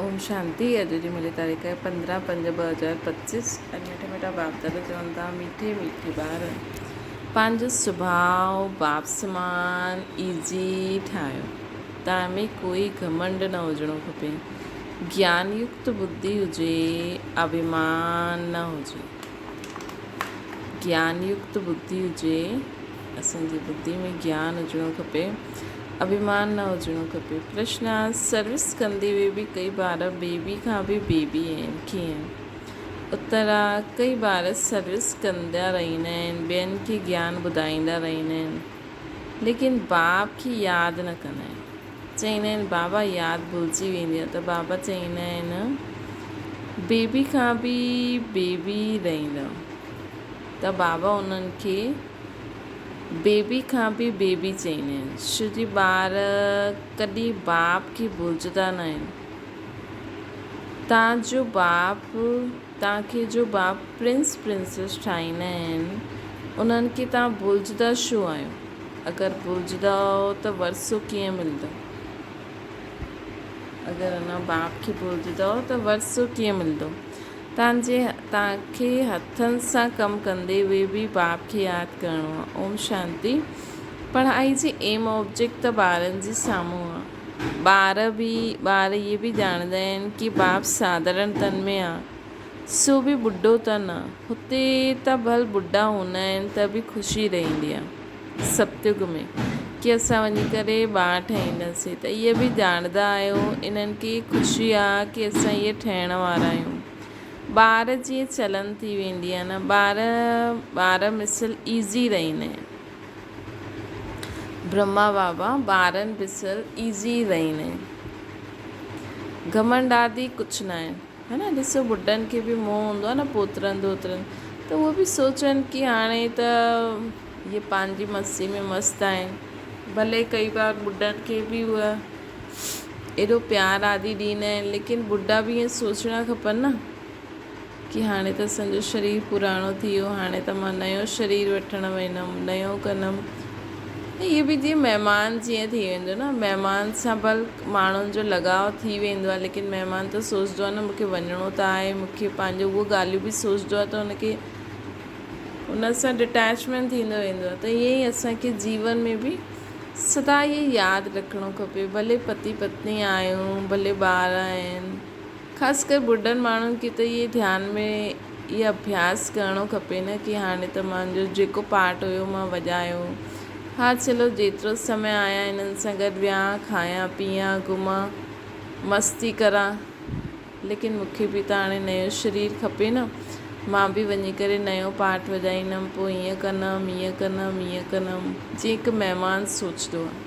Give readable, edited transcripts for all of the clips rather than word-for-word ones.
اوم شانتي اڄ جي ملي تاريخ آهي 15 5 2025 اڄ مٺا مٺا باپ دادا چون ٿا ميٺي ميٺي ٻار پنهنجو سڀاء باپ سمان ايزي ٺاهيو تنهن ۾ ڪوئي گهمنڊ نه هجڻو کپي گيان يڪت ٻڌي هجي اڀيمان نه هجي گيان يڪت ٻڌي هجي اسان جي ٻڌي ۾ گيان هجڻو کپي، اڀيمان نه هجڻو کپي. پرشن آ، سروس ڪندي هئي به ڪئي ٻار بيبي کان به بيبي آهن، ڪيئن؟ اتر آ، ڪئي ٻار سروس ڪندا رهندا آهن، ٻين کي گيان ٻڌائيندا رهندا آهن، ليڪن باپ کي ياد نه ڪندا آهن. چئيندا آهن، بابا ياد ڀلجي ويندي آ ته بابا چئيندا آهن، بيبي کان به بيبي رهندؤ. ته بابا انهن کي بيبي کان به بيبي چئيندا آهن. شو جي ٻار ڪڏهن باپ کي ڀلجندا نه آهن. تان جو باپ تان کي جو باپ پرنس پرنسيس ٺاهيندا آهن انهن کي تان ڀلجندا ڇو آهيو؟ اگر ڀلجندؤ ته ورثو ڪيئن ملندو؟ اگر ان باپ کي ڀلجندؤ ته ورثو ڪيئن ملندو؟ توهان جي توهان کي هٿن سان ڪم ڪندي هئي به باپ کي ياد ڪرڻو آ. اوم شانتي. پڙهائي جي ايم آبجيڪٽ ته ٻارن جي سامهون آ. ٻار به ٻار اهي به ڄاڻندا آهن ڪي باپ ساڌارڻ تن ۾ آ سو به ٻڍو تن آ. هتي ته ڀل ٻڍا هوندا آهن ته به خوشي رهندي آ. ستيگ ۾ ڪي اسان وڃي ڪري ٻار ٺاهينداسين ته اهي به ڄاڻندا آهيو انهن کي خوشي آ ڪي اسان اهي ٺهڻ وارا آهيون ٻار جيئن چلن ٿي ويندي آ نه ٻار ٻار مثل ايزي رهندا آهن برهما بابا ٻارن مثل ايزي رهندا آهن گهمنڊ آدي ڪجهه ناهي. ها نه ڏسو ٻڍن کي به موهه هوندو آهي نه پوترن ڌوترن ته اهي به سوچن ڪي هاڻي ته اهي پنهنجي مستي ۾ مست آهن ڀلي ڪئي بار ٻڍن کي به اهي ايڏو پيار آدي ڏيندا آهن ليڪن ٻڍا به ائين سوچڻا کپن نه ڪي هاڻي ته اسانجو شرير پراڻو ٿي ويو هاڻي ته مان نيو شرير وٺڻ ويندم نيو ڪندم اهي به جيئن مهمان جيئن ٿي ويندو نه مهمان سان بلڪ ماڻهن جو لڳاء ٿي ويندو آهي ليڪن مهمان ته سوچندو آهي نه مونکي وڃڻو ته آهي مونکي پنهنجو اهو ڳالهيون به سوچندو آهي ته هن کي ان سان ڊٽيچمينٽ ٿيندو ويندو آهي ته ائين ئي اسانکي جيون ۾ به سدا اهي ياد رکڻو کپي ڀلي پتي پتني آهيون ڀلي ٻار آهن خاص ڪري ٻڍن ماڻهن کي ته اهي ڌيان ۾ اهي اڀياس ڪرڻو کپي نه ڪي هاڻي ته مانجو جيڪو پارٽ هيو مان وڄايو ها چلو جيترو سمي آهيان هنن سان گڏ ويهان کايان پيئان گهمان مستي ڪران ليڪن مون کي به ته هاڻي نيو شرير کپي نه مان به وڃي ڪري نيو پارٽ وڄائيندم پوء ائين ڪندم ائين ڪندم ائين ڪندم جيئن هڪ مهمان سوچندو آهي.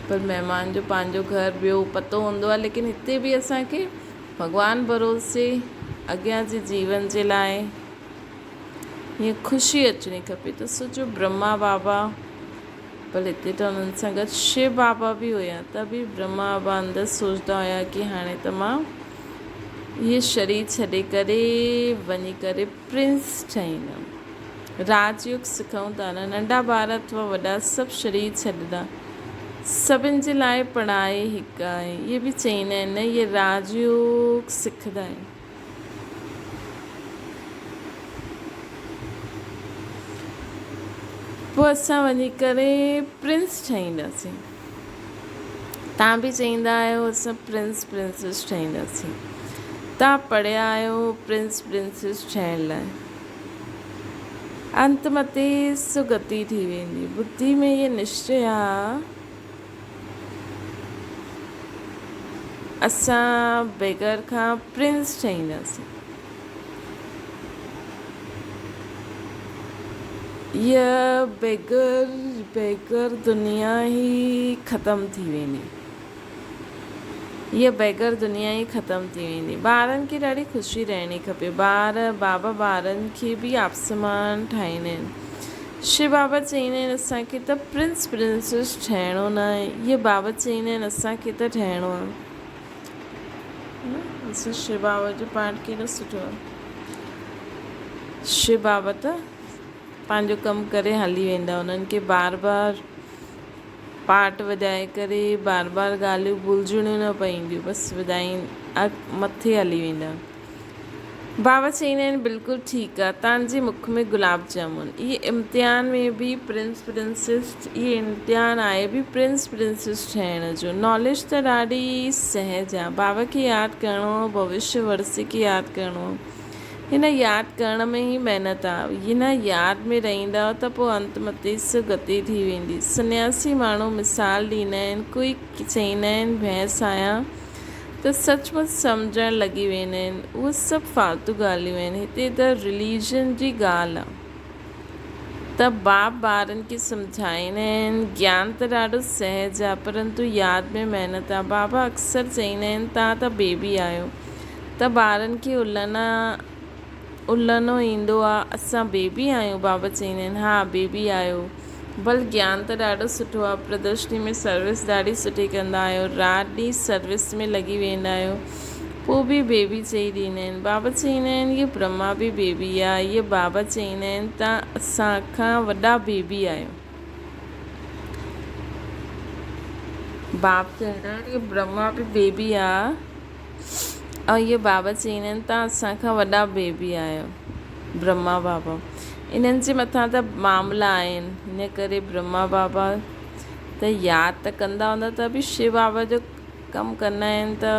پر مهمان جو پنهنجو گهر ٻيو پتو هوندو آهي ليڪن هتي به اسان کي ڀڳوان ڀروسي اڳيان جي جيون جي لاء هيئن خوشي اچڻي کپي ته سوچو برهما بابا پر هتي ته انهن سان گڏ شو بابا به هيا ته به برهما بابا اندر سوچدا هيا ڪي هاڻي ته مان هي شرير ڇڏي ڪري وڃي ڪري پرنس ٺهيندم. راج يوگ سکئون ٿا نه ننڍا ٻار اٿوا وڏا سڀ شرير ڇڏندا سڀن جي لاء پڙهائي هڪ آهي اهي به چئيندا آهن نه اهي راج يوگ سکندا آهن. پوء اسان وڃي ڪري پرنس ٺهينداسين. تان به چئيندا آهيو اسان پرنس پرنسيس ٺهينداسين. تان پڙهيا آهيو پرنس پرنسيس ٺهڻ لاء. انت متي سگتي ٿي ويندي. ٻڌي ۾ اهي نشچي آ. اسان بيگر کان پرنس ٺهينداسين. هيء بيگر بيگر دنيا ئي ختم ٿي ويندي. هيء بيگر دنيا ئي ختم ٿي ويندي. ٻارن کي ڏاڍي خوشي رهڻي کپي. ٻار، بابا ٻارن کي به آپسمان ٺاهيندا آهن. شو بابا چئيندا آهن اسان کي ته پرنس پرنسيس ٺهڻو ناهي. هيء بابا چئيندا آهن اسان کي ته ٺهڻو آهي. ڏسو شو بابا جو پارٽ ڪيڏو سٺو آهي. شو بابا ته پنهنجو ڪم ڪري هلي ويندا انهن کي بار بار. پاٽ وڄائي ڪري بار بار ڳالهيون ڀلجڻيون نه پونديون بس وڄائين مٿي هلي ويندا. بابا چئيندا آهن بلڪل ٺيڪ آ تان جي مک ۾ گلاب جامن. اهي امتحان ۾ به پرنس پرنسيس اهي امتحان آهي به پرنس پرنسيس ٺهڻ جو. ناليج ته ڏاڍي سهج آ. بابا کي ياد ڪرڻو هو ڀوشيه ورثي کي ياد ڪرڻو هو. هن ياد ڪرڻ ۾ ئي محنت آ. هن ياد ۾ رهندؤ ته پوء انت متي سو گتي ٿي ويندي. سنياسي ماڻهو مثال ڏيندا آهن ڪوئي چئيندا آهن ڀينس آهيان ته سچ مچ سمجهڻ لڳي ويندا آهن. اهي سڀ فالتو ڳالهيون آهن. هتي ته رليجن جي ڳالهه آ ته باپ ٻارن کي سمجهائيندا آهن. گيان ته ڏاڍو سهج آ پرنتو ياد ۾ محنت آ. بابا اڪثر چئيندا آهن توهان ته بيبي آهيو ته ٻارن کي الهنو ايندو آ. اسان بيبي آهيون؟ بابا چئيندا آهن ها بيبي آهيو. ڀل گيان ته ڏاڍو سٺو آ، پردرشني ۾ سروس ڏاڍي سٺي ڪندا آهيو، رات ڏينهن سروس ۾ لڳي ويندا آهيو، پوء به بيبي چئي ڏيندا آهن. بابا چئيندا آهن هي برهما به بيبي آ، هي بابا چئيندا آهن تان اسان کان وڏا بيبي آهيو. باپ چئيندا آهن هي برهما به بيبي آ ۽ هي بابا چئيندا آهن تان اسان کان وڏا بيبي آهيو. برهما بابا انهن جي مٿان ته معاملا آهن ان ڪري برهما بابا ته ياد ته ڪندا هوندا ته به شو بابا جو ڪم ڪندا آهن ته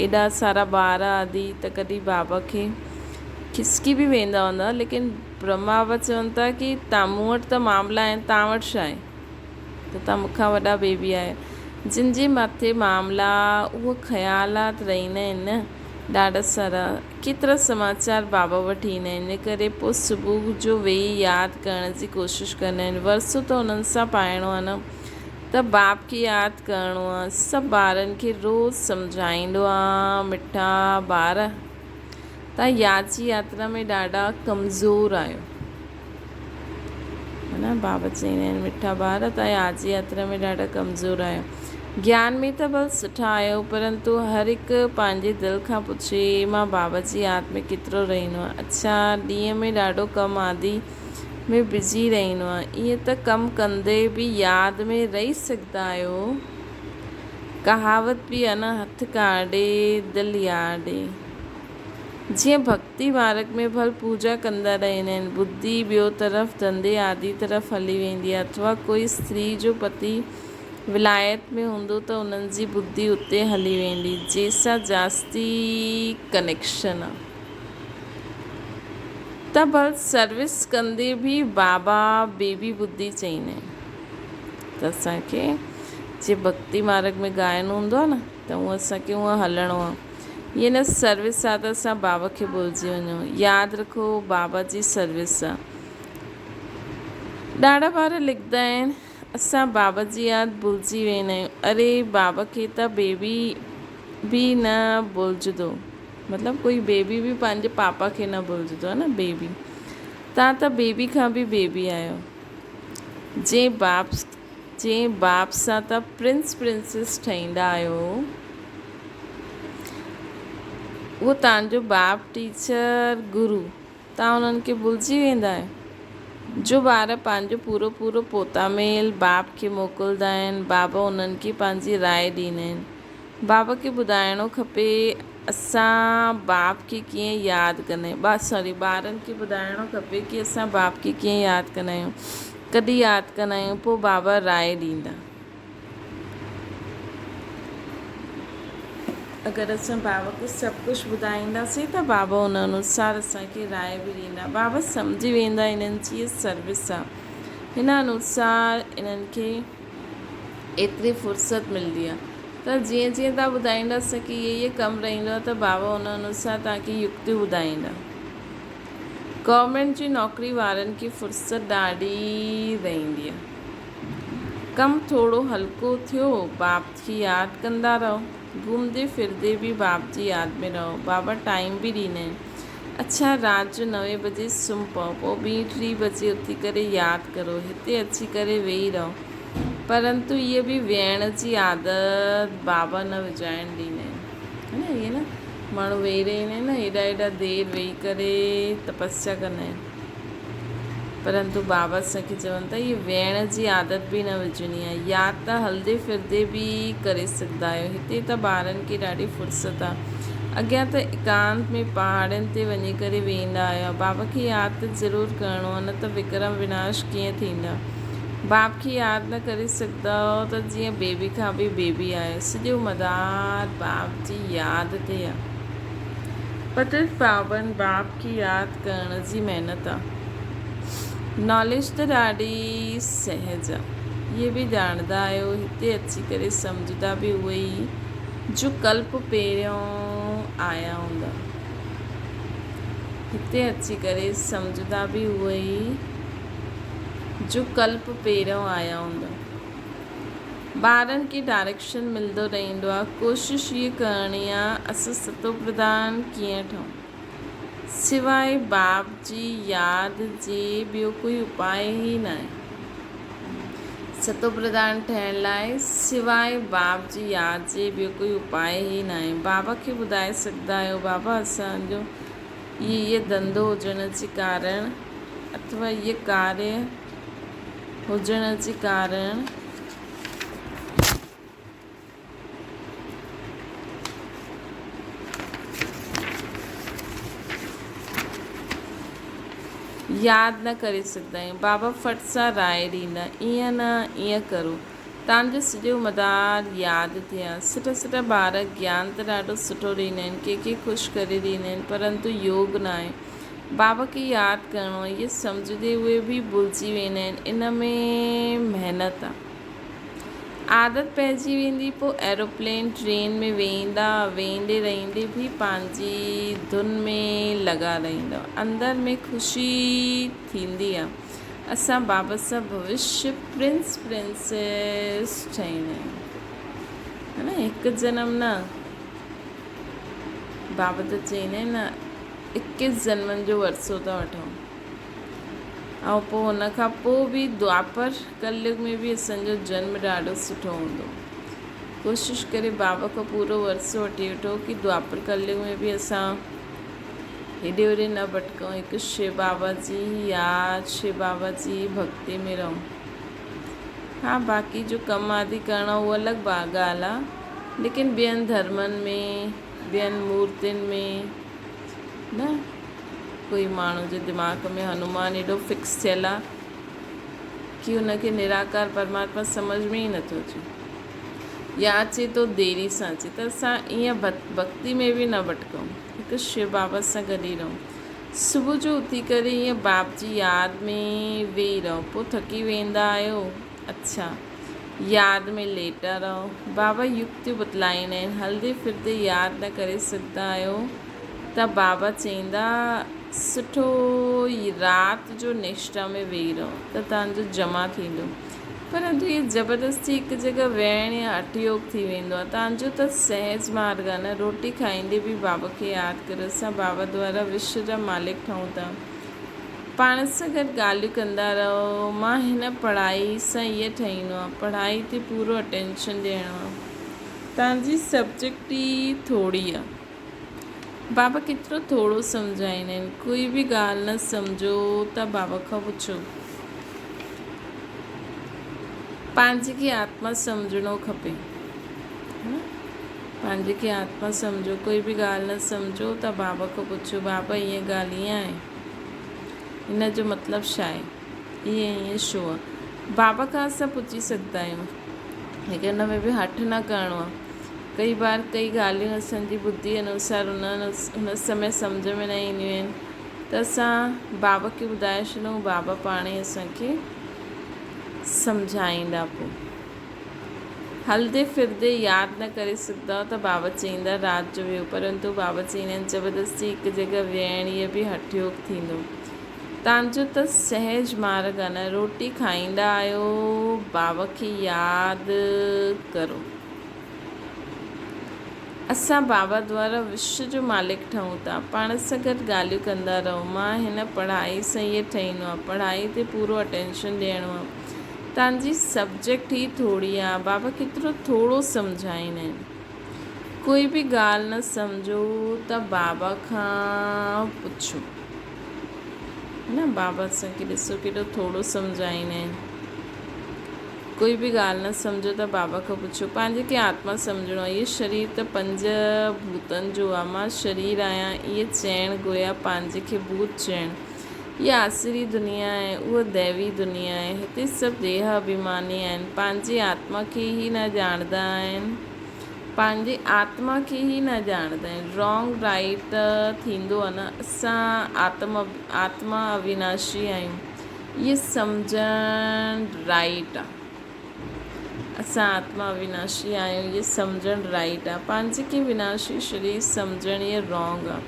ايڏا سارا ٻار آدي ته ڪڏهن بابا کي کسڪي به ويندا هوندا ليڪن برهما بابا چون ٿا ڪي تان مون وٽ ته معاملا آهن تان وٽ ڇا آهي ته توهان مون کان وڏا بيبي آهيو. جن جي مٿي معاملا اهو خيالات رهندا آهن نه ڏاڍا سارا ڪيترا سماچار بابا وٽ ايندا آهن ان ڪري پوء صبح جو ويهي ياد ڪرڻ جي ڪوشش ڪندا آهن ورثو ته انهن سان پائڻو آهي نه ته باپ کي ياد ڪرڻو آهي سڀ ٻارن کي روز سمجهائيندو آهيان مٺا ٻار توهان ياد جي ياترا ۾ ڏاڍا ڪمزور آهيو. نه بابا چئيندا آهن مٺا ٻار توهان ياد جي ياترا ۾ ڏاڍا ڪمزور آهيو. گيان ۾ ته ڀل سٺا آهيو پرنتو هر هڪ پنهنجي دل کان پڇي مان بابا جي ياد ۾ ڪيترو رهندو آهيان. اڇا ڏينهن ۾ ڏاڍو ڪم آدي ۾ بزي رهندو آهيان. ائين ته ڪم ڪندي به ياد ۾ رهي سگهندا آهيو. ڪهاوت به آهي نه هٿ ڪاڍي دل يار ڏي. جيئن ڀڳتي مارڳ ۾ ڀل پوڄا ڪندا رهندا آهن، ٻڌي ٻيو طرف ڌنڌي آدي طرف هلي ويندي آهي اٿوا ڪوئي استري جو پتي ولايت ۾ هوندو ته انهن جي ٻڌي اتي هلي ويندي جنهن سان جاستي ڪنيڪشن آ ته ڀل سروس ڪندي به بابا بيبي ٻڌي چئيندا آهن ته اسان کي جيئن ڀڳتي مارڳ ۾ ڳائڻو هوندو آهي نه ته هونء اسان کي هونء هلڻو آ. ائين نه سروس آ ته اسان بابا کي ڀلجي وڃون. ياد رکو بابا جي سروس آ. ڏاڍا ٻار لکندا آهن اسان بابا جي ياد ڀلجي ويندا آهيون. اري بابا کي ته بيبي به نه ڀلجندو مطلب ڪوئي بيبي به پنهنجي پاپا کي نه ڀلجندو آ نه بيبي تان ته بيبي کان به بيبي آهيو جنهن باپ جنهن باپ سان ته پرنس پرنسيس ٺهيندا آهيو اهو توهان جو باپ ٽيچر گرو توهان انهن کي ڀلجي ويندا آهيو جو ٻار پنهنجو پورو پورو پوتاميل باپ کي موڪلدا آهن بابا انهن کي پنهنجي راء ڏيندا آهن بابا کي ٻڌائڻو کپي اسان باپ کي ڪيئن ياد ڪندا آهيون با سوري ٻارن کي ٻڌائڻو کپي ڪي اسان باپ کي ڪيئن ياد ڪندا آهيون ڪڏهن ياد ڪندا آهيون پوء بابا راء ڏيندا اگر اسان بابا کي سڀ ڪجهه ٻڌائينداسين ته بابا ان انوسار اسان کي راء به ڏيندا بابا سمجهي ويندا انهن جي سروس آ هن انوسار انهن کي ايتري فرصت ملندي آهي ته جيئن جيئن توهان ٻڌائيندا سگهي اهي اهي ڪم رهندو آهي ته بابا ان انوسار توهان کي يڪتيون ٻڌائيندا. گورنمينٽ جي نوڪري وارن کي فرصت ڏاڍي رهندي آهي. ڪم ٿورو هلڪو ٿيو باپ کي ياد ڪندا رهو. گهمندي ڦرندي به باپ جي ياد ۾ رهو. بابا ٽائيم به ڏيندا آهن. اڇا رات جو نوين بجي سمهه پئو، پوء ٻين ٽين بجي اٿي ڪري ياد ڪرو، هتي اچي ڪري ويهي رهو. پرنتو هيء به ويهڻ جي عادت بابا نه وجهائڻ ڏيندا آهن. ها نه ائين نه ماڻهو ويهي رهندا آهن نه ايڏا ايڏا دير ويهي ڪري تپسيا ڪندا آهن. پرنتو بابا اسان کي چون ٿا هيء ويهڻ جي عادت به نه وجهڻي آهي. ياد ته هلندي ڦرندي به ڪري سگهندا آهيو. هتي ته ٻارن کي ڏاڍي فرصت آهي. اڳيان ته ايڪانت ۾ پهاڙين تي وڃي ڪري ويهندا هيا. بابا کي ياد ته ضرور ڪرڻو آهي نه ته وڪرم وناش ڪيئن ٿيندا. باپ کي ياد نه ڪري سگهندؤ ته جيئن بيبي کان به بيبي آهيو. سڄو مدار باپ جي ياد تي آهي. پتت پاون باپ کي ياد ڪرڻ جي محنت آ. ناليج ته ڏاڍي سهج آ. اهي به ڄاڻندا آهيو، هتي اچي ڪري سمجهندا به اهي ئي جو ڪلپ پهريون آيا هوندا. هتي اچي ڪري سمجهندا به اهي ئي جو ڪلپ پهريون آيا هوندا. ٻارن کي ڊائريڪشن ملندو رهندو آ. ڪوشش هيء ڪرڻي آ اسان ستوپرڌان ڪيئن ٺهون. سواء باپ جي ياد جي ٻيو ڪوئي اپاء ئي ناهي. ستوپرڌان ٺهڻ لاء سواء باپ جي ياد جي ٻيو ڪوئي اپاء ئي ناهي. بابا کي ٻڌائي سگهندا آهيو، بابا اسان جو هيء ڌنڌو هجڻ جي ڪارڻ اٿوا هيء ڪاريه هجڻ جي ڪارڻ، ياد نه ڪري سگهندا آهيون. بابا ڦٽ سان راء ڏيندا، ائين نه ائين ڪرو. تان جو سڄو مدار ياد ٿئي ها. سٺا سٺا ٻار گيان ته ڏاڍو سٺو ڏيندا آهن، ڪنهن کي خوش ڪري ڏيندا آهن، پرنتو يوگ ناهي. بابا کي ياد ڪرڻو آهي، اهي سمجهندي اهي به ڀلجي ويندا آهن. ان ۾ محنت آهي. عادت پئجي ويندي پوء ايروپلين ٽرين ۾ ويهندا ويهندي رهندي به پنهنجي ڌن ۾ لڳا رهندا اندر ۾ خوشي ٿيندي آ اسان بابت سان ڀوشيه پرنس پرنسيس ٺهيندا آهيون ها نه هڪ جنم نه بابت چئيندا آهن نه اڪيس جنمن جو ورثو ٿا وٺون. ۽ پوء ان کان پوء به دوآپر ڪليگ ۾ به اسان جو جنم ڏاڍو سٺو هوندو. ڪوشش ڪري بابا کان پورو ورثو وٺي وٺو ڪي دوآپر ڪليگ ۾ به اسان هيڏي هوڏي نه ڀٽڪون هڪ شو بابا جي ئي ياد شو بابا جي ئي ڀڳتي ۾ رهون. ها باقي جو ڪم آدي ڪرڻو اهو الڳ ڳالهه آ ليڪن ٻين ڌرمن ۾ ٻين مورتين ۾ نه. ڪوئي ماڻهو جي دماغ ۾ هنومان ايڏو فڪس ٿيل آ ڪي ان کي نراڪار پرماتما سمجهه ۾ ئي نٿو اچي يا اچي ٿو ديري سان اچي ته اسان ائين ڀڳتي ۾ به نه ڀٽڪون هڪ شو بابا سان گڏ ئي رهون صبح جو اٿي ڪري ائين باپ جي ياد ۾ ويهي رهو پوء ٿڪي ويندا آهيو اڇا ياد ۾ ليٽا رهو بابا يڪتيون بتلائيندا آهن هلندي ڦرندي ياد نه ڪري سگهندا آهيو ته بابا چئيندا سٺو رات جو نشٽا ۾ ويهي رهو ته توهان جو جمع ٿيندو پرنتو هي زبردستي هڪ جڳهه ويهڻ يا هٺ يوگ ٿي ويندو آهي توهان جو ته سهج مارڳ آهي نه روٽي کائيندي به بابا کي ياد ڪريو اسان بابا دوارا وشو جا مالڪ ٺهون ٿا پاڻ سان گڏ ڳالهيون ڪندا رهو مان هن پڙهائي سان ائين ٺهيندو آهيان پڙهائي تي پورو اٽينشن ڏيڻو آهي توهان جي سبجيڪٽ ئي ٿوري آهي بابا ڪيترو ٿورو سمجهائيندا آهن. ڪوئي به ڳالهه نه سمجهو ته بابا کان پڇو. پنهنجي کي آتما سمجهڻو کپي. پنهنجي کي آتما سمجهو. ڪوئي به ڳالهه نه سمجهو ته بابا کان پڇو بابا هيء ڳالهه ائين آهي؟ هن جو مطلب ڇا آهي؟ ائين ائين ڇو آهي؟ بابا کان اسان پڇي سگهندا آهيون. ليڪن ان ۾ به هٺ نه ڪرڻو آهي. ڪئي بار ڪئي ڳالهيون اسان جي ٻڌي انوسار ان سمي سمجهه ۾ نه اينديون آهن ته اسان بابا کي ٻڌائي ڇڏون بابا پاڻ ئي اسان کي سمجهائيندا پوء هلندي ڦرندي ياد نه ڪري سگهندا ته بابا چئيندا رات جو ويهو پرنتو بابا چئيندا آهن زبردستي هڪ جڳهه ويهڻ اهي به هٺ يوگ ٿيندو تان جو ته سهج مارڳ آهي نه روٽي کائيندا آهيو بابا کي ياد ڪرو. اسان بابا دوارا وشو جو مالڪ ٺهون ٿا. پاڻ سان گڏ ڳالهيون ڪندا رهو. مان هن پڙهائي سان ائين ٺهيندو آهيان. پڙهائي تي پورو اٽينشن ڏيڻو آهي. تان جي سبجيڪٽ ئي ٿوري آهي. بابا ڪيترو ٿورو سمجهائيندا آهن. ڪوئي به ڳالهه نه سمجهو ته بابا کان پڇو. نه بابا اسان کي ڏسو ڪيڏو ٿورو سمجهائيندا آهن. ڪوئي به ڳالهه نه سمجهو ته بابا کان پڇو. پنهنجي کي آتما سمجهڻو آهي. هيء شرير ته پنج ڀوتن جو آهي. مان شرير آهيان ائين چئڻ گويا پنهنجي کي ڀوت چئڻ. هيء آسري دنيا آهي، اها ديوي دنيا آهي. هتي سڀ ديهه اڀيماني آهن. پنهنجي آتما کي ئي نه ڄاڻندا آهن. پنهنجي آتما کي ئي نه ڄاڻندا آهن. رانگ رائيٽ ته ٿيندو آهي نه. اسان آتم آتما اويناشي آهيون. اهي سمجهڻ رائيٽ آهي. اسان آتما اويناشي آهيون اهي سمجهڻ رائيٽ آهي. پنهنجي کي وناشي شرير سمجهڻ اهي رانگ آهي.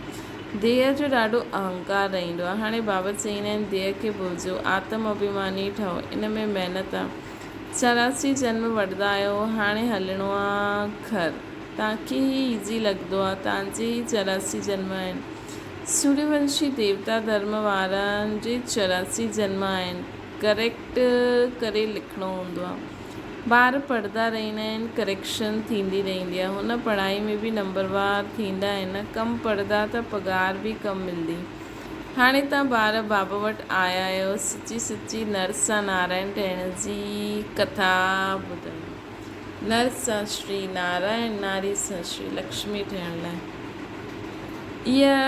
ديهه جو ڏاڍو اهنڪار رهندو آهي. هاڻي بابا چئيندا آهن ديهه کي ڀلجو، آتم اڀيماني ٺهو. ان ۾ محنت آهي. 84 جنم وٺندا آهيو، هاڻي هلڻو آ گهر. توهان کي هي ايزي لڳندو آ، توهان جي هي 84 جنم آهن. سوريونشي ديوتا ڌرم وارن جي 84 جنم آهن. ڪريڪٽ ڪري لکڻو هوندو آ. ٻار پڙهندا رهندا آهن، ڪريڪشن ٿيندي رهندي آ. هن پڙهائي ۾ به نمبروار ٿيندا آهن. ڪم پڙهندا ته پگهار به ڪم ملندي. هاڻي توهان ٻار بابا وٽ آيا آهيو سچي سچي نر سان نارائڻ ٺهڻ جي ڪٿا ٻڌڻ. نر سان شري نارائڻ ناري سان شري لڪشمي ٺهڻ لاء اها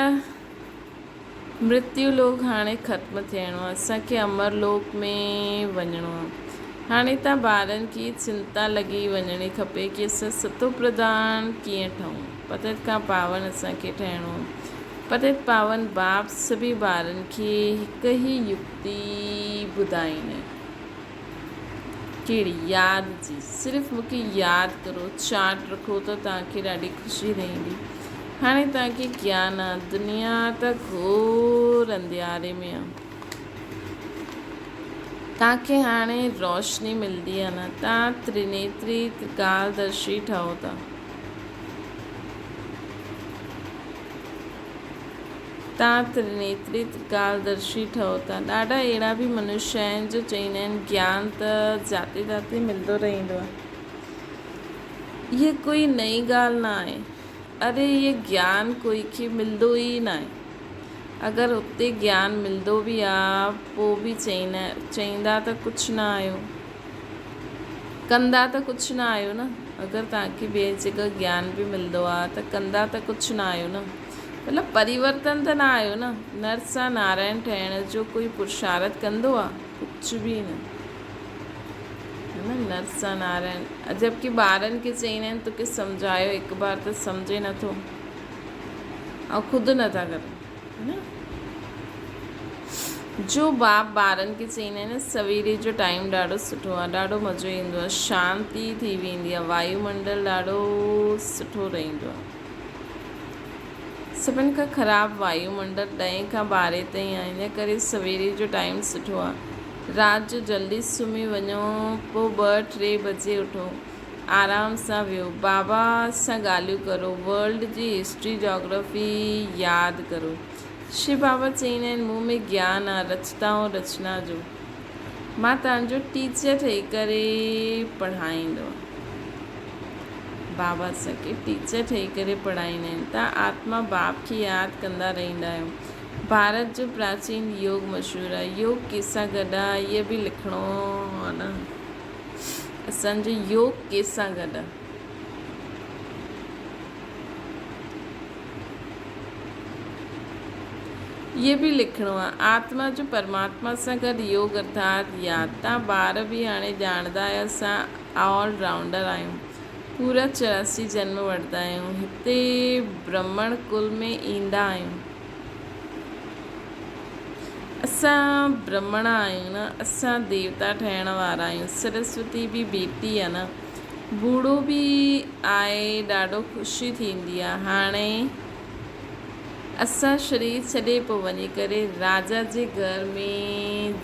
مرتيو لوڪ هاڻي ختم ٿيڻو آهي اسان کي امر لوڪ ۾ وڃڻو آهي. هاڻي توهان ٻارن کي چنتا لڳي وڃڻي کپي ڪي اسان ستو پرڌان ڪيئن ٺهون. پتت کان پاون اسان کي ٺهڻو آهي. پتت پاون باپ سڀئي ٻارن کي هڪ ئي يڪتي ٻڌائين. ڪهڙي؟ ياد جي. صرف مون کي ياد ڪرو، چاٽ رکو ته توهان کي ڏاڍي خوشي رهندي. هاڻي توهان کي گيان آ، دنيا ته گهور انڌياري ۾ آ. توهان کي هاڻي روشني ملندي آ نه، توهان ترنيتري ترڪالدرشي ٺهو ٿا. تان ترنيتري ترڪالدرشي ٺهو ٿا. ڏاڍا اهڙا به منشيه آهن جو چئيندا آهن گيان ته جاتي تاتي ملندو رهندو آهي. هيء ڪوئي نئين ڳالهه نه آهي. اري هيء گيان ڪوئي کي ملندو ئي ناهي. اگر اتي گيان ملندو به آ پوء به چئيندا ته ڪجهه نه آيو. ڪندا ته ڪجهه نه آهيو نه. اگر توهان کي ٻئي جڳهه گيان به ملندو آ ته ڪندا ته ڪجهه نه آهيو نه. مطلب پريورتن ته نه آيو نه. نر سان نارائڻ ٺهڻ جو ڪوئي پرشارٿ ڪندو آ؟ ڪجهه به نه. هي نه نر سان نارائڻ. جبڪه ٻارن کي چئيندا آهن توکي سمجهايو هڪ بار ته سمجهي نٿو ۽ خود نٿا ڪرن. هي نه جو باپ ٻارن کي چئيندا آهن نه سويري جو ٽائيم ڏاڍو سٺو آ ڏاڍو مزو ايندو آ شانتي ٿي ويندي آ وايومنڊل ڏاڍو سٺو رهندو آ. سڀن کان خراب وايو منڊل ڏهين کان ٻارهين تائين آهي ان ڪري سويري جو ٽائيم سٺو آهي. رات جو جلدي سمهي وڃو پوء ٻه ٽي بجي اٿو. آرام سان ويهو. بابا سان ڳالهيون ڪرو. ورلڊ جي هسٽري جاگرافي ياد ڪرو. شو بابا چئيندا آهن مون ۾ گيان آهي رچتا ۽ رچنا جو. مان توهان جو ٽيچر ٺهي ڪري پڙهائيندو. بابا اسان کي ٽيچر ٺهي ڪري پڙهائيندا آهن. توهان آتما باپ کي ياد ڪندا رهندا آهيو. ڀارت جو پراچين يوگ مشهور آهي. يوگ ڪنهن سان گڏ آهي اهو به لکڻو آهي نه. اسان جو يوگ ڪنهن سان گڏ آهي. اهو به لکڻو آهي. آتما جو پرماتما سان گڏ يوگ ارٿات ياد. توهان ٻار به هاڻي ڄاڻندا آهيو اسان آل رائونڊر آهيون. پورا 84 جنم وٺندا آهيون. هتي برهمڻ ڪل ۾ ايندا آهيون. اسان برهمڻ آهيون نه، اسان ديوتا ٺهڻ وارا آهيون. سرسوتي به بيٽي آهي نه. ٻوڙو به آهي ڏاڍو خوشي ٿيندي آهي. هاڻي اسان شرير ڇڏي پوء وڃي ڪري راجا جي گهر ۾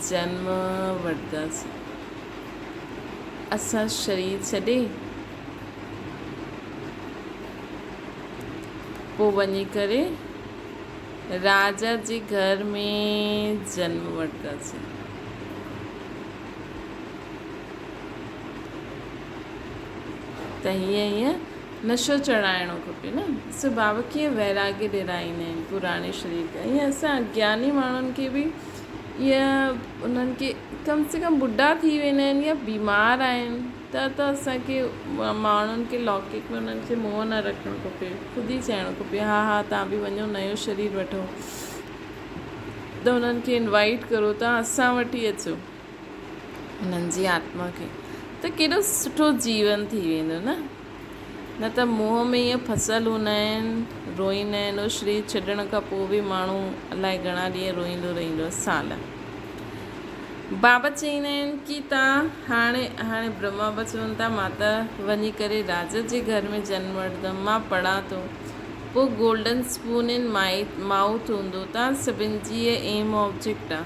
جنم وٺنداسين. اسان شرير ڇڏي پوء وڃي ڪري راجا جي گهر ۾ جنم وٺنداسين. ته هيئن هيئن نشو چڙهائڻو کپي نه. ڏسو بابا ڪيئن ويراڳي ڏيرائيندا آهن پراڻي شرير کي. ائين اسان اگياني ماڻهن کي به يا انهن کي ڪم سي ڪم ٻڍا ٿي ويندا آهن يا بيمار آهن ته ته اسان کي ماڻهن کي لوڪڪ ۾ انهن کي موهه نه رکڻ کپي خود ئي چئڻو کپي ها ها توهان به وڃو نيو شرير وٺو ته انهن کي انوائيٽ ڪرو توهان اسان وٽ ئي اچو انهن جي آتما کي ته ڪيڏو سٺو جيون ٿي ويندو نه. نه ته منهن ۾ ائين ڦسل هوندا آهن، روئيندا آهن، اهو شرير ڇڏڻ کان پوء به ماڻهو الائي گهڻا ڏينهن روئيندو رهندو آهي، سال. بابا چئيندا آهن ڪي تان هاڻي هاڻي برهما به چون ٿا مان ته وڃي ڪري راجا جي گهر ۾ جنم وٺندم، مان پڙهان ٿو. پوء گولڊن اسپون ان مائوٿ هوندو، تان سڀن جي هيء ايم آبجيڪٽ آ.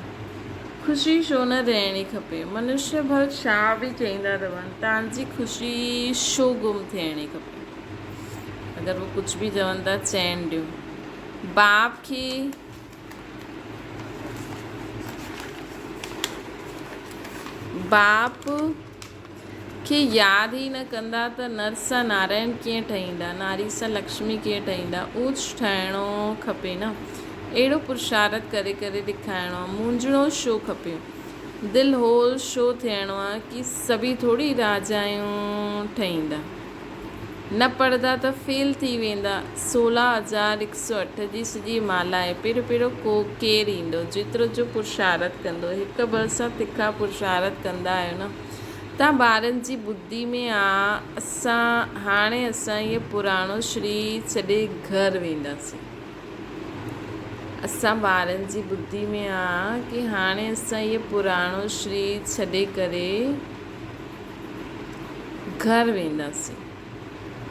خوشي ڇو نه رهڻي کپي؟ منشيه ڀل ڇا به چئيندا رهن، تان جي خوشي ڇو گم ٿيڻي کپي؟ اگر هو ڪجهه به چون ٿا، چئڻ ڏيو. باپ کي باپ کي ياد ئي نه ڪندا ته نر سان نارائڻ ڪيئن ٺهيندا، ناري سان لڪشمي ڪيئن ٺهيندا؟ اوچ ٺهڻو کپي نه. اهڙو پرشارٿ ڪري ڪري ڏکائڻو آ. مونجهڻو ڇو کپي؟ دل هول ڇو ٿيڻو آ ڪي سڀئي ٿوري راجايون ٺهيندا. نه پڙهندا ته فيل ٿي ويندا. 16008 جي سڄي مالا آهي. پهريون پهريون ڪو ڪير ايندو، جيترو جو پرشارٿ ڪندو. هڪ ٻه سان تکا پرشارٿ ڪندا آهيو نه. تان ٻارن جي ٻڌي ۾ آ اسان هاڻي اسان هيء پراڻو شرير ڇڏي گهر وينداسين. اسان ٻارن جي ٻڌي ۾ آ ڪي هاڻي اسان هيء پراڻو شرير ڇڏي ڪري گهر وينداسين.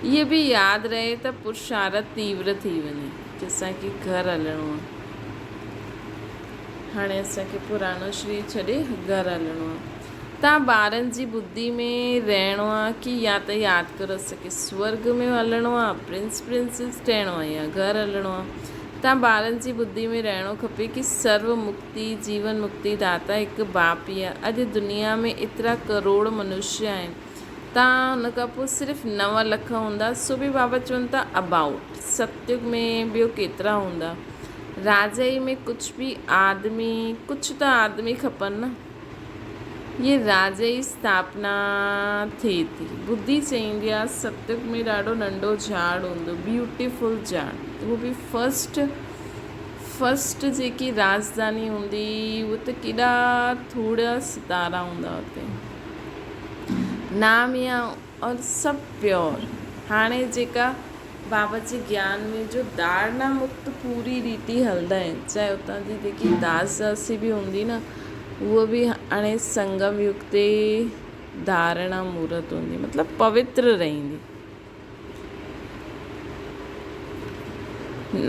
اهي به ياد رهي ته پرشارٿ تيور ٿي وڃي ڪي اسان کي گهر هلڻو آ. هاڻي اسان کي پراڻو شرير ڇڏي گهر هلڻو آ. تان ٻارن جي ٻڌي ۾ رهڻو آ ڪي يا ته ياد ڪرو اسان کي سورڳ ۾ هلڻو آ، پرنس پرنسز ٺهڻو آ يا گهر هلڻو آ. تان ٻارن جي ٻڌي ۾ رهڻو کپي ڪي سرو مڪتي، جيون مڪتي داتا هڪ باپ ئي آ. اڄ دنيا ۾ ايترا ڪروڙ منشيه آهن. تان ان کان پوء صرف نو لک هوندا سو به بابا چون ٿا ابائوٽ. ستيگ ۾ ٻيو ڪيترا هوندا. راجائي ۾ ڪجهه به آدمي ڪجهه ته آدمي کپن نه. هيء راجائي اسٿاپنا ٿئي ٿي. ٻڌي چئيندي آ ستيگ ۾ ڏاڍو ننڍو جهاڙ هوندو بيوٽيفل جهاڙ اهو به فرسٽ فرسٽ جيڪي راڄڌاني هوندي اهو ته ڪيڏا ٿورا ستارا هوندا اتي. نام يا اور سڀ پيور. هاڻي جيڪا بابا جي گيان ۾ جو ڌارڻا مڪت پوري ريتي هلندا آهن چاهي اتان جي جيڪي داس داسي به هوندي نه اهو به هاڻي سنگم يگ تي ڌارڻا مورت هوندي مطلب پوتر رهندي.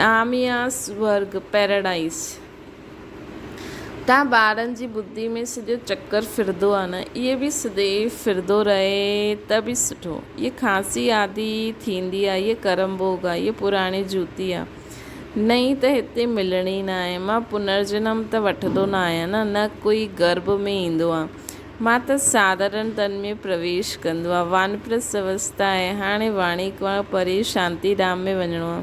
نام يا سورگ، پيراڊائيز. تان ٻارن جي ٻڌي ۾ سڄو چڪر ڦرندو آ نه، اهي به سديو ڦرندو رهي ته به سٺو. اهي کانسي عادي ٿيندي آ، اهي ڪرم ڀوڳ آ، اهي پراڻي جوتي آ. نئين ته هتي ملڻي ناهي. مان پنرجنم ته وٺندو ناهيان نه، نه ڪوئي گرڀ ۾ ايندو آ. مان ته ساڌارڻ تن ۾ پرويش ڪندو آ. وانپرسٿ اوستا آهي. هاڻي واڻي کان پري شانتي ڌام ۾ وڃڻو آ.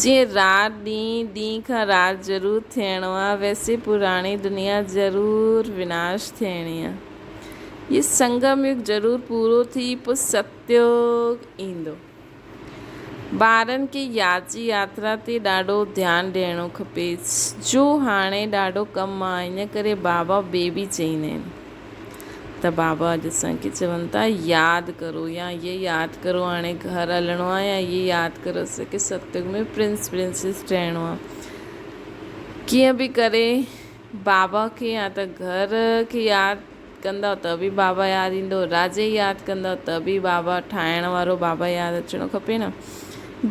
جيئن رات ڏينهن، ڏينهن کان رات ضرور ٿيڻو آ، ويسي پراڻي دنيا ضرور وناش ٿيڻي آ. هي سنگم يگ ضرور پورو ٿي پوء ستيوگ ايندو. ٻارن کي ياجي ياترا تي ڏاڍو ڌيان ڏيڻو کپي، جو هاڻي ڏاڍو ڪم آ، ان ڪري بابا بيبي چئيندا آهن. ته بابا اڄ اسان کي چون ٿا ياد ڪرو يا هي ياد ڪرو هاڻي گهر هلڻو آهي يا هي ياد ڪرو اسان کي ستيگ ۾ پرنس پرنسز ٺهڻو آهي ڪيئن به ڪري بابا کي يا ته گهر کي ياد ڪندا ته به بابا ياد ايندو راجي ياد ڪندا ته به بابا ٺاهڻ وارو بابا ياد اچڻو کپي نه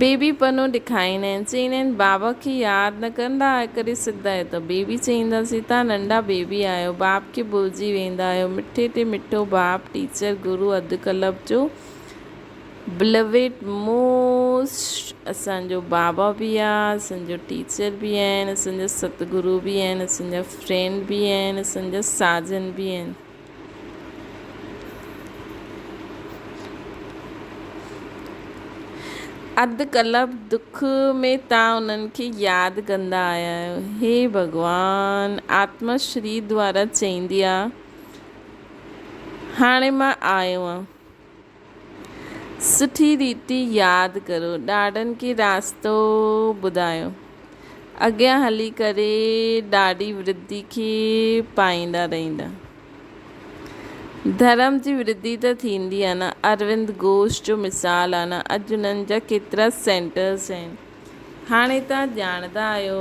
بيبي پنو ڏکائيندا آهن، چئيندا آهن بابا کي ياد نه ڪندا ڪري سگهندا آهيو ته بيبي چئينداسين تان ننڍا بيبي آهيو باپ کي ڀلجي ويندا آهيو مٺي تي مٺو باپ ٽيچر گرو اڌ ڪلب جو بلويڊ موسٽ اسان جو بابا به آ اسان جو ٽيچر به آهن اسان جا ستگرو به آهن اسان جا فرينڊ به آهن اسان جا ساجن به آهن. اڌ ڪلپ دک ۾ تان انهن کي ياد ڪندا آيا آهيو. هي ڀڳوان! آتما شرير دوارا چئيندي آ، هاڻي مان آيو آن. سٺي ريتي ياد ڪرو. ڏاڏن کي راستو ٻڌايو. اڳيان هلي ڪري ڏاڍي ورڌي کي پائيندا رهندا. ڌرم جي ورڌي ته ٿيندي آ نه. اروند گهوش جو مثال آ نه. اڄ انهن جا ڪيترا سينٽرز آهن. هاڻي توهان ڄاڻندا آهيو.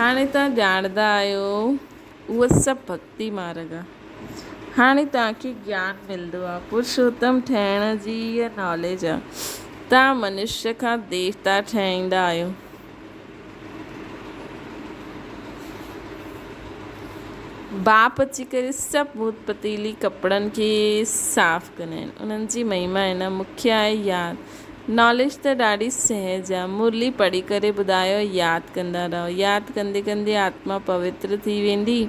هاڻي توهان ڄاڻندا آهيو اهو سڀ ڀڳتي مارڳ آ. هاڻي توهان کي گيان ملندو آ. پرشوتم ٺهڻ جي اها ناليج آ. توهان منشيه کان ديوتا ٺهيندا آهيو. باپ اچي ڪري سڀ ڀوت پتيلي ڪپڙن کي صاف ڪندا آهن. انهن جي مهما آهي نه. مکيه آهي ياد. ناليج ته ڏاڍي سهج آ. مرلي پڙهي ڪري ٻڌايو ياد ڪندا رهو. ياد ڪندي ڪندي آتما پوتر ٿي ويندي.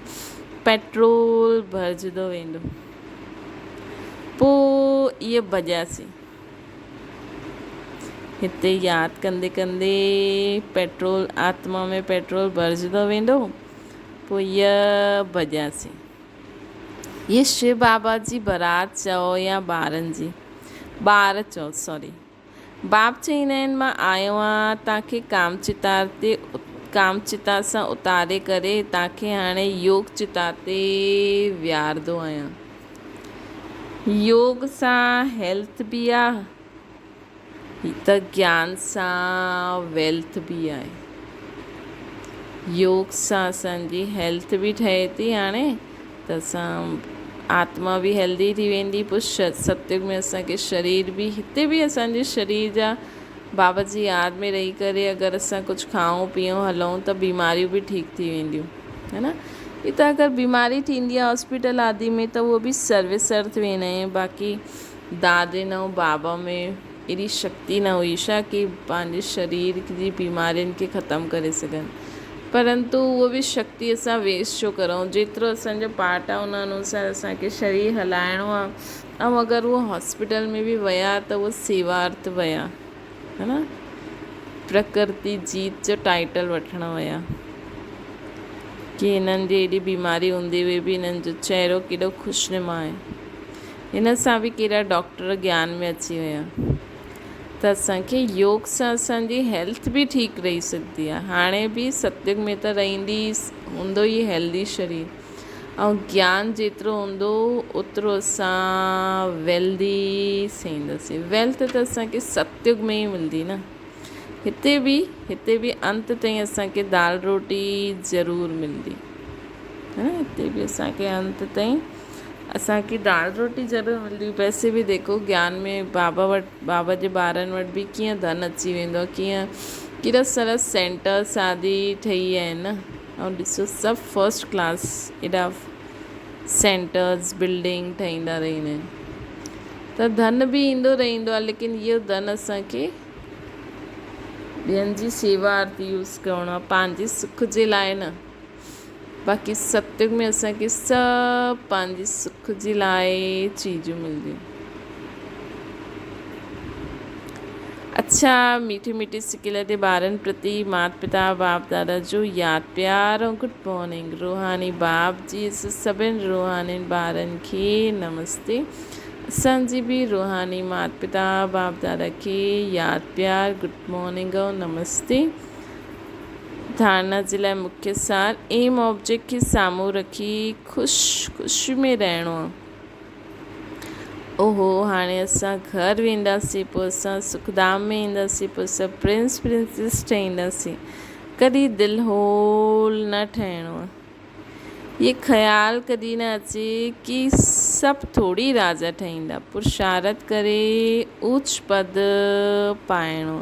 پيٽرول ڀرجندو ويندو. پوء اهي ڀڄياسين. هتي ياد ڪندي ڪندي پيٽرول آتما ۾ پيٽرول ڀرجندو ويندو. پوء اهي ڀڄياسين. اهي شو بابا جي برات چئو يا ٻارن جي. ٻار چئو سوري. باپ چئيندا آهن مان آيو آهيان توهان کي ڪام چتار تي ڪام چتا سان اتاري ڪري توهان کي هاڻي يوگ چتا تي ويهاردو آهيان. يوگ سان هيلٿ به آ ته گيان سان ويلٿ به آهي. يوگ سان اسان جي هيلٿ به ٺهي ٿي هاڻي ته اسان آتما به هيلدي ٿي ويندي پوء ستيگ ۾ اسان کي شرير به هتي به اسان جي شرير جا بابا جي ياد ۾ رهي ڪري اگر اسان ڪجهه کائون پيئون هلون ته بيماريون به ٺيڪ ٿي وينديون هي نه هي ته اگر بيماري ٿيندي آهي هاسپيٽل آدي ۾ ته اهو به سروس ارٿ ويندا آهن باقي دادين ۽ بابا ۾ ايڏي شڪتي نه هئي ڇا ڪي پنهنجي شرير جي بيمارين کي ختم ڪري سگهن پرنتو اهو به شڪتي اسان ويسٽ ڇو ڪرون جيترو اسان جو پارٽ آهي ان انوسار اسان کي شرير هلائڻو آهي ۽ اگر اهو هاسپيٽل ۾ به ويا ته اهو سيوارٿ ويا ها نه پرڪرتي جيت جو ٽائيٽل وٺڻ ويا ڪي هنن جي ايڏي بيماري هوندي هئي به هنن جو چهرو ڪيڏو خوشنما آهي هن سان به ڪيڏا ڊاڪٽر گيان ۾ اچي ويا ته اسان کي يوگ سان اسان جي هيلٿ به ٺيڪ رهي سگهندي آهي هاڻي به ستيگ ۾ ته رهندي هوندو ئي هيلدي شرير ۽ گيان جيترو هوندو اوترو اسان ويلدي ٿينداسين ويلٿ ته اسان کي ستيگ ۾ ئي ملندي نه هتي به هتي به انت تائين اسان کي دال روٽي ضرور ملندي هتي به اسان کي انت تائين اسان کي دال روٽي ضرور ملندي پئسي به ديکو گيان ۾ بابا وٽ بابا جي ٻارن وٽ به ڪيئن ڌن اچي ويندو آهي ڪيئن ڪيڏا سارا سينٽرس آدي ٺهي ويا آهن نه ۽ ڏسو سڀ فرسٽ ڪلاس ايڏا سينٽرس بلڊنگ ٺهيندا رهندا آهن ته ڌن به ايندو رهندو آهي ليڪن اهو ڌن اسان کي ٻين جي سيوا آرتي يوز ڪرڻو آهي پنهنجي سک جي لاء نه باقي ستيگ ۾ اسان کي سڀ پنهنجي سک جي لاء چيزون ملنديون. اڇا ميٺي ميٺي سڪيلڌي ٻارن پرتي مات پتا باپ دادا جو ياد پيار ۽ گڊ مارننگ روحاني باپ جي سڀن روحانين ٻارن کي نمستي اسان جي به روحاني مات پتا باپ دادا کي ياد پيار گڊ مارننگ ۽ نمستي. ڌارڻا جي لاء مکيه سار ايم آبجيڪٽ کي سامهون رکي خوش خوشي ۾ رهڻو آهي. اوهو هاڻي اسان گهر وينداسين پوء اسان سکڌام ۾ اينداسين پوء اسان پرنس پرنسيس ٺهينداسين. ڪڏهن دل هول نه ٺهڻو آهي. هي خيال ڪڏهن نه اچي ڪي سڀ ٿوري راجا ٺهيندا. پرشارت ڪري اوچ پد پائڻو.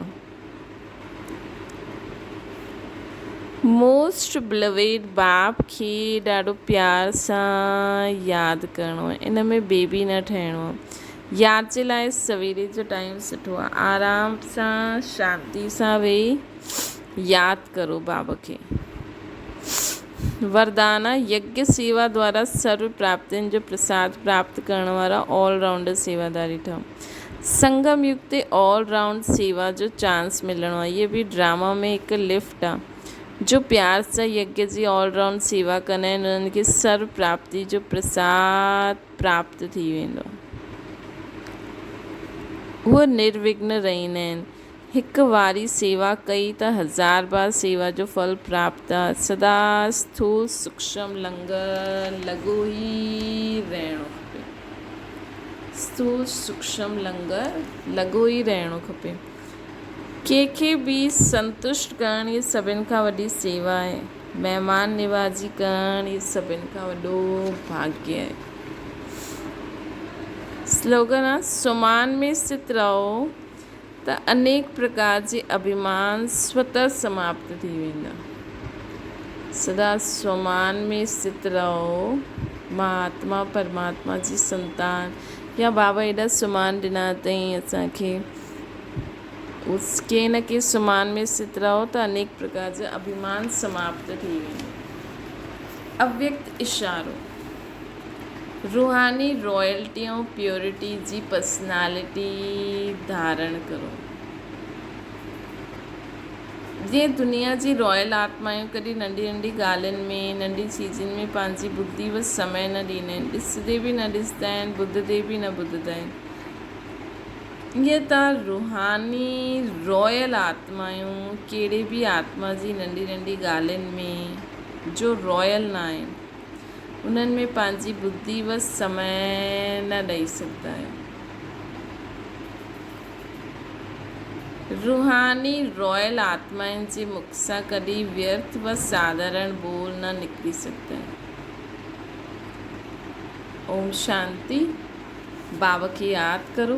موسٽ بلويڊ باپ کي ڏاڍو پيار سان ياد ڪرڻو آهي ان ۾ بيبي نه ٺهڻو آهي. ياد جي لاء سويري جو ٽائيم سٺو آهي. آرام سان شانتي سان ويهي ياد ڪرو باب کي. وردان آ، يگيه سيوا دوارا سرو پراپتين جو پرساد پراپت ڪرڻ وارا آل رائونڊر سيواداري ٺهو. سنگم يگ تي آل رائونڊ سيوا جو چانس ملڻو آ. هيء به ڊراما ۾ هڪ لفٽ آ. جو پيار سان يگيه جي آل رائونڊ سيوا ڪندا آهن انهن کي سرو پراپتي جو پرساد پراپت ٿي ويندو آ. اهي نروگن رهندا آهن. هڪ واري سيوا ڪئي ته هزار بار سيوا جو ڦل پراپت آ. سدا اسٿول سوڪشم لنگر لڳو ئي رهڻو کپي. اسٿول سوڪشم لنگر لڳو ئي رهڻو کپي. ڪنهن کي به سنتشٽ ڪرڻ هي سڀن کان وڏي سيوا آهي. مهمان نوازي ڪرڻ هي سڀن کان وڏو ڀاڳيه آهي. سلوگن آ، سومان ۾ اسٿت رهو. ته انيڪ پرڪار جي اڀيمان سوتح سماپت ٿي ويندا. سدا سومان ۾ اسٿت رهو. مهاتما پرماتما جي سنتان يا بابا ايڏا سومان ڏنا اٿئين اسان کي. ڪنهن نه ڪنهن سومان ۾ اسٿت رهو ته انيڪ پرڪار جا اڀيمان سماپت ٿي ويندا. اويڪت اشارو. روحاني رائلٽي ۽ پيورٽي جي پرسنالٽي ڌارڻ ڪرو. جيئن دنيا جي رائل آتمائون ڪڏهن ننڍي ننڍي ڳالهين ۾ ننڍي چيزن ۾ پنهنجي ٻڌي و سمي نه ڏيندا آهن، ڏسندي به نه ڏسندا آهن، ٻڌندي به نه ٻڌندا آهن. ائين ته روحاني رائل آتمائون ڪهڙي به آتما جي ننڍي ننڍي ڳالهين ۾ جو رائل نه آهن، انهن ۾ پنهنجي ٻڌي و سمي نه ڏئي سگهندا آهيو. روحاني رائل آتمائن جي مک سان ڪڏهن ويرٿ و ساڌارڻ ٻول نه نڪري سگهندا آهن. اوم شانتي. بابا کي ياد ڪرو.